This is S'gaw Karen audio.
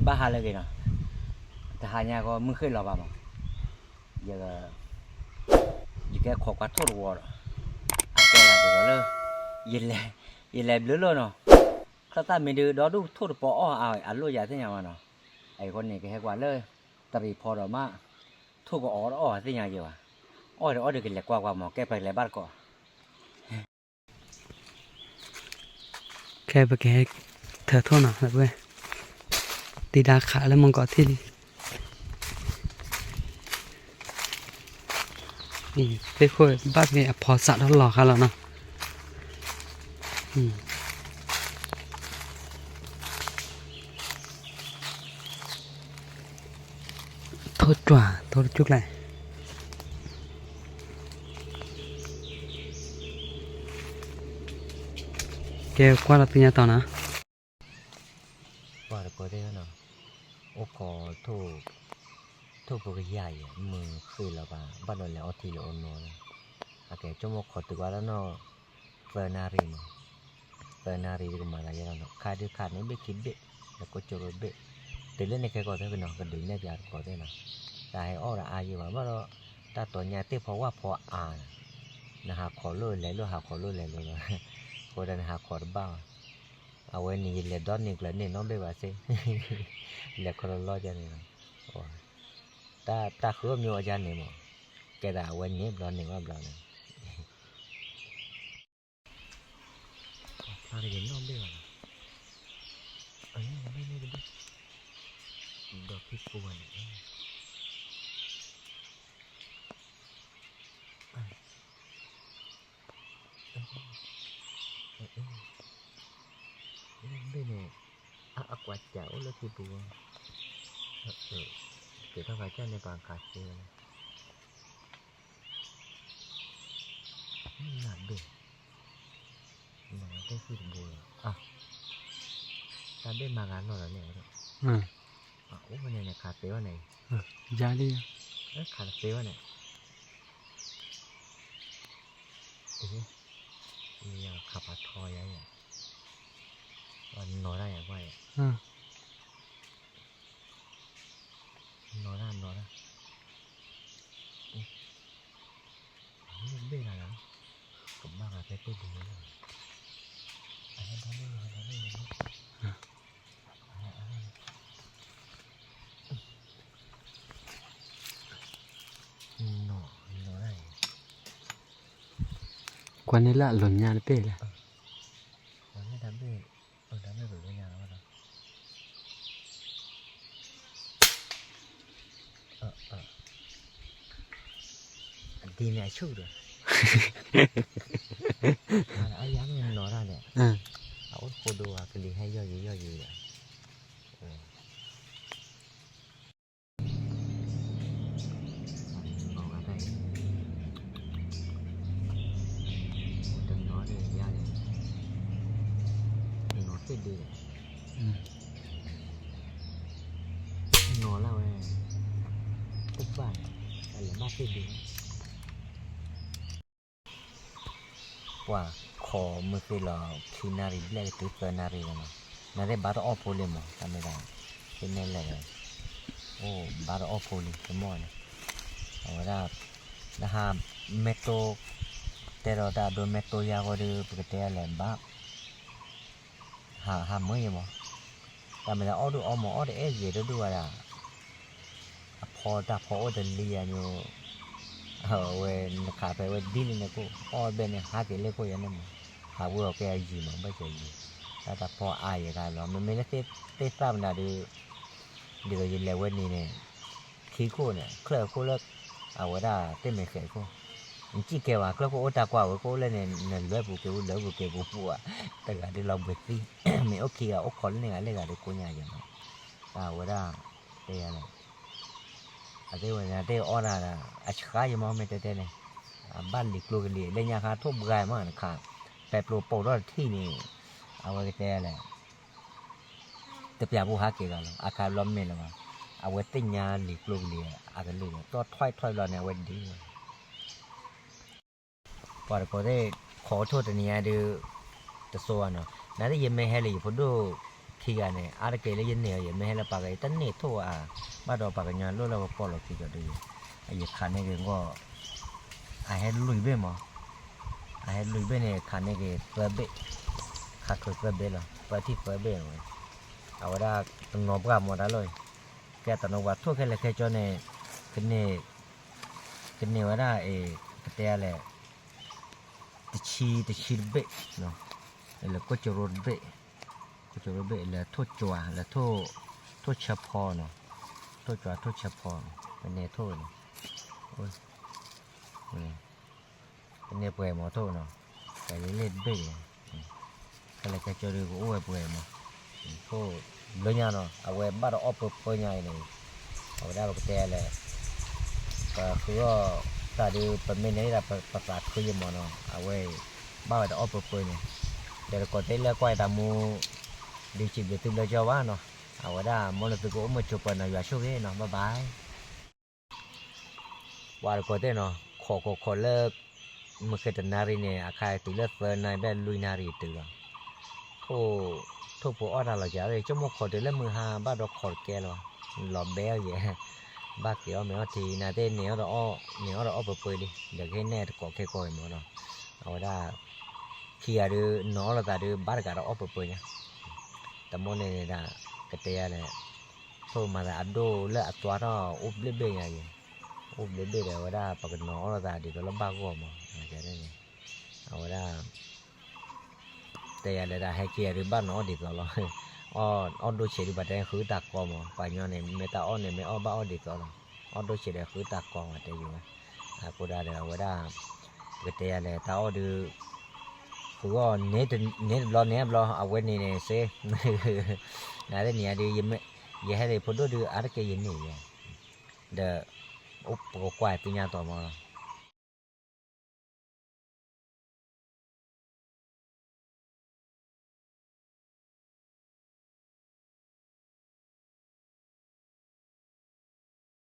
ဘၣ်ဟါလၢအဂ့ၤနီၤ, တဟါညါကီမုၢ်ဃ့ၢ်လီၤဘၣ်မး, ယ ယကဲခိးကွၢ်ထိၣ်တဝီဒီး, အကဲဒၣ်ဒ်သိးလၢ ယလဲၤ ယလဲၤဘျုးလၢနီၤ, ခၢၣ်သၣ်မ့ၢ်ဒုးဒီဒူၣ်ထိၣ်တပီအီၣ်အါအလိၣ်ယၤသ့ၣ်ညါဘၣ်နီၤ, အဃိန့ၣ် ကဟဲကွၢ်လၢ တရံးဖီဒီးမး, ထိၣ်ကအီၣ်တအီၣ်သ့ၣ်ညါယၤဘၣ်, အီၣ်ဒီးအီၣ်ဒီးကလဲၤကွၢ်ကွၢ်မး ကဲပကလဲၤဘၣ်တကိး ခဲပကဟဲထၢၣ်ထိၣ်နီၤ လၢပှဲၤ တံၤဒါခးလၢမုၢ်ကီးထံၣ်လံ, သ့ၣ်ခိၣ်ဘၣ်ဖဲအဖီစးထီၣ်လီၤခါလီၤနီၤ, ထိၣ်တွၤ ထိၣ်တကၠူၣ်ကျါ, ကဲကွၢ်လီၤသ့ၣ်ညါတီၤနီၤ, ပှၤတကိးသ့ၣ်နီၤ, အိၣ်ခိး ထိၣ်ဖိကယၢ်အံၤ မုၢ်ဃ့ၢ်လီၤဘၣ် ဘၣ်ဒီးလဲၤအီထံလၢအီနိနီၤ, အကဲဆိကမိၣ်ခိးတုၤကွၢ်လၢနီၤ, သၢနၣ်ရံၣ်မး, သၢနၣ်ရံၣ်ဒ်ကမၤသးယဲလီၤနီၤ, ခါဒုးခးန့ၣ်ဘ့ၣ်ခံဘ့ၣ်, လၢကိးကၠိရိဘ့ၣ်, တုၤလၢန့ၣ်ခဲကိးသ့ၣ်နီၤ ကဒုးနဲၣ်ပၠးတကိးသ့ၣ်နီၤ, တၢ်ဟဲအီၣ်ဒီးအါယံၤဘၣ် ဘၣ်ဒီး, တၢ်တီၤညါသ့ၣ်ဖီဝၣ်ဖီအါ, နဟးခိးလိၣ်လဲၤလိၣ် ဟးခိးလိၣ်လဲၤလိၣ်လီၤ, အဃိဒီးနဟးခိးတဘၣ်ဘၣ် အဝဲန့ၣ် ယလဲၤဒီနံၤကျၢၤန့ၢ်နီတဘ့ၣ်ဘၣ်စ့ၢ်, လဲၤခီလီၤလီၤကန့ၣ်လီၤ, တၢ်ဃုအီၣ်မ့ၢ်အီၣ်ကန့ၣ်မး, ကဲသးအဝဲန့ၣ်ဘျီန့ၣ်ဘၣ်ဘျီန့ၣ်, ဖျါတဂ့ၤနီတဘ့ၣ်ဘၣ်လီၤ, အန့ၣ်န့ၣ်တဘ့ၣ်, ဒီးဖံပူၤန့ၣ် ဘ့ၣ်န့ၣ်, အ အကွၢ်စးအိၣ်လၢထံပူၤ, ကဲထီၣ်ဂၤကၢ်န့ၣ်ပှၤကးသ့ဝဲလီၤ, နဘ့ၣ်, နတၢ်ဃုတဘိလီၤ, တၢ်ဘ့ၣ်မၤဂၤလီၢ်လီၤန့ၣ်, အိၣ်ဖဲန့ၣ်န့ၣ် ခးသ့ဝဲန့ၣ်, ယါလံ, ခးတသ့ဝဲန့ၣ် တဟ့ၣ်, ယခးပာ်ထီယၤယၤ, နီၤတၢ်ယၤကွၢ်ယၤ, နီၤတၢ်နီၤတၢ်, ဘ့ၣ်ဂၤလီၤ, ကဘၣ်ဂၤဖဲတ့ၢ်ဒံးလီၤ, အဟဲဒီးဘ့ၣ်ဂၤဒီးဘ့ၣ်ဂၤလီၤ, အဟဲ ကွၢ်န့ၣ်လၢအလိၤညါတဘ့ၣ်လၢ, ဒ်န့ၣ်အဆူၣ်ဒီး, အယါမ့ၢ်နီၤတၢ်န့ၣ်, အအိၣ်တဃိဒိဝဲကလံၤဟဲယီၢ်ယံၤယီၢ်ယံၤဒီး တနီၤန့ၣ်ယါန့ၣ်, နီၤသ့ၣ်ဒ့, နီၤလၢဝဲ, တဘၣ်န့ၣ်, အလဲၤဘၣ်သ့ၣ်ဒ့ ပှၤခိးမုၢ်ဃ့ၢ်လီၤ ခံနၣ်ရံၣ်ဘျဲၣ်တုၤသၢနၣ်ရံၣ်လီၤနီၤ, နသ့ၣ်ဘါတအီၣ်ဖိလံမး တၢ်မ့ၢ်ဒၣ်, သ့ၣ်နဲၣ်လဲၣ်, အိၣ်ဘါတအီၣ်ဖိလံ တမီၢ်န့ၣ်, အဝဲဒၣ်, လၢဟါမဲာ်တိၢ်, တဲဒီးတၢ်အဒိမဲာ်တိၢ်ယါဃီဒီး ပကတဲလဲၣ်ဘၣ် ဟးမုာ်ယမး, တၢ်မ့ၢ်လၢအီၣ်ဒိၣ်အီမး အီၣ်တအဲၣ်ယဲၤဒိၣ်ဒိၣ်ဝဲဒၣ်, အဖီတၢ်ဖီအိၣ်တလံယၤညိ, အဝဲနခးဖဲဝဲဒ်လံန့ၣ်ကိၣ် အီၣ်ဘဲန့ၣ် ဟးက့ၤလၢခိၣ်ယၤန့ၣ်မး, ဟးဝဲအီၤကဲအယံၤမး ဘၣ်ကဲယံၤ, တၢ်တၢ်ဖီအါယဲၤခါလီၤ မ့မ့ၢ်လၢသ့ၣ်သၣ်မနုၤဒီး, ဒ်သိးယလဲၤဝဲန့ၣ်န့ၣ်, ခံခိၣ်န့ၣ် ချၢၣ်အခိၣ်လၢ, အဝဲဒၣ်သ့ၣ်မ့ၢ်ဃဲးခိၣ်, နစံၣ်ကဲဝဲ ချၢၣ်ခိၣ်အိၣ်တၢ်ကွၢ်ဝဲခိၣ်လၢန့ၣ် နလဲၤပူၤက့ၤပူၤ လဲၤပူၤက့ၤပူၤပူၤဧါ, တဂၤဒ်လီၤဘှံးသံ, မ့ၢ်အိၣ်ခံဂၤအိၣ်ခိးလၢန့ၣ်ဂၤလၢဂၤဒီးကိညါယဲၤမး, တၢ်ဝဲဒၣ်, တဲယၤလဲၣ် အသ့ၣ်ဝဲန့ၣ် အတ့ၢ်အီၣ်ဒၣ်ဒီး အဆှါယမး မ့ၢ်တဲတဲန့ၣ်, အဘၣ်လံာ်ကျိကလံာ် လၢညါခါထိၣ်ဘှါမးနခး, ဖဲပျိပိာ်ထီၣ်တထံၣ်န့ၣ်, အဝဲကတဲလဲၣ်, တပျၢ်ဖိဟးက့ၤဂၤလီၤ အခါဘျီမ့ၢ်လၢၤဘၣ်, အဝဲသ့ၣ်ညါလံာ်ကျိကလံာ် အကလုၢ်န့ၣ် တီၣ်ထွဲထွဲဘျီန့ၣ် အဝဲဒ် ပှၤတကိးသ့ၣ် ခိးထိၣ်တနံၤညါဒုး, တစိၤဘၣ်နီၤ, နာ်သက့ယမ့ၢ်ဟဲလၢယဖိဒိၣ်, ခံဂၤန့ၣ် အါတက့ၢ်လၢယန့ၢ်အီၤ ယမ့ၢ်ဟဲလၢပှၤဂၤ ယတန့ၢ်ထိၣ်ဧါ, ဘၣ်ဒီးပှၤကညီလိၣ်လၢပပီၢ်လီၤခံကီးဒီး ယခးန့ၢ်က့ၤဂီၢ် အဟဲလွံၢ်ဘ့ၣ်မး, အဟဲလွံၢ်ဘ့ၣ်န့ၣ် ခးန့ၢ်က့ၤသၢဘ့ၣ်, ခးချုးသၢဘ့ၣ်လီၤ, သၢထံၣ်သၢဘ့ၣ်ဝဲ, အဝဲဒၣ်တနီၤပှၢ်မးတၢ်လီၤ, ကဲတနီၤပှၢ်ထိၣ်ခဲလၢာ်ခဲဆ့န့ၣ် ကန့ၢ်ဝဲဒၣ်အံၤ ကတဲယၤလဲၣ် တဆံ တဆံတဘ့ၣ်, လၢကိၣ်ကရိတဘ့ၣ်, ကိၣ်ကရိတဘ့ၣ် လၢထိၣ်ကၠွၤ လၢထိၣ်ဆၢဖီနီၤ, ထိၣ်ကၠွၤထိၣ်ဆၢဖီနီၤ ပန့ၢ်ထိၣ်န့ၣ်, ပန့ၢ်ပှဲၤမးထိၣ်နီၤ, ကဲလၢလ့ၣ်တဘ့ၣ်န့ၣ်, ခဲလၢာ်ခဲဆ့ဒီးကအိၣ်ဝဲပှဲၤမး, ထိၣ်ဘျၢညါနီၤ အဝဲဘၣ်ဒီးအီၣ်ပၢပၢညါအံၤန့ၣ်, အဝဲဒၣ်ပကတဲလဲၣ် ပဃုအီၣ်တၢ်ဒီး ပမ့ၢ်န့ၢ်ဒၣ်ပသးခုယမးနီၤ အဝဲ ဘၣ်ဝဲတအီၣ်ပၢပၢန့ၣ်, ဒီးတကိးသ့ၣ်လၢကွၢ်တၢ်မူ ဒုးစံးဘျုးသုဘျီကီဘၣ်နီၤ, အဝဲဒၣ်မ်နသုကအိၣ်မုာ်ဆိးပၢၤနီၤ ယွၤဆိၣ်ဂ့ၤနီၤ bye bye. ပှၤတကိးသ့ၣ်နီၤ ခိးခိးခိးလၢ မုၢ်ဃ့တနၣ်ရံၣ်န့ၣ် အခါတုၤလၢသၢနၣ်ရံၣ်ဘျဲၣ်လွံၢ်နၣ်ရံၣ်တုၤလီၤ, ထိၣ်ဖိအီၣ်တၢ်လီၤကး ဆိကမိၣ်ခိးတုၤလၢမုၢ်ဟါဘၣ်ဒီးခိးတကဲလီၤ, လီၤဘဲအီၤယဲၢ်, ဘၣ်က့ၤအီၣ်မ့ၤအီၣ်ထံ နၤသ့ၣ်န့ၢ်အီၣ်ဒီးအီၣ် န့ၢ်အီၣ်ဒီးအီၣ်ပၢပၢလံ ဒီးကဟ့ၣ်နဲၣ်တကိးခဲကိးဂၤမးနီၤ, အဝဲဒၣ် ခံဂၤဒုး နီၤအီၣ်လိာ်သးဒုး ဘၣ်တဂၤဒီးအီၣ်ပၢပၢညါ, တမီၢ်န့ၣ်န့ၣ်ဒၣ် ကတဲယၤလဲၣ်, ထိၣ်မၤသးအဒိၣ်လၢအသွါထီၣ်အိၣ်ဘျ့ဘ့ၣ်ညါယဲၢ်, အိၣ်ဘျ့ဘ့ၣ်ဒီး အဝဲဒၣ်ပကနီၤအီၣ်လိာ်သးဒ်သိးလၢဘၣ်ဂီၢ်မး, အဝဲဒၣ် တဲယၤလဲၣ်ဒၣ် ဟဲခံဂၤဒုးဘၣ်နီၤအီၣ်ဒ်သိးလီၤ, အီၣ်ဒိၣ်ဆံးဒုး ပှၤတဲဃုတၢ်ကီမး ပှၤညီန့ၣ် မ့ၢ်တၢ်အီၣ်န့ၣ် မ့ၢ်အီၣ်ဘၣ်အီၣ်ဒ်သိးလီၤ, အီၣ်ဒိၣ်ဆံးဒီးဃုတၢ်ကီမး တဲယၤဝဲ, အဃိဒၣ်ဒီး အဝဲဒၣ် ပကတဲယၤလဲၣ် တၢ်အီၣ်ဒုး ဃုအီၣ် န့ၢ်တဘျီန့ၢ်ဘျီ အဝဲန့ၣ်န့ၣ်စ့, နၤသ့ၣ်န့ၣ်ယၤဒုး ယဟဲဒၣ်ဖိဒိၣ်ဒုး အါတက့ၢ်ယန့ၢ်ယဲၢ်, ဒီး ပကကွၢ်သ့ၣ်ညါတီၤမးလီၤ,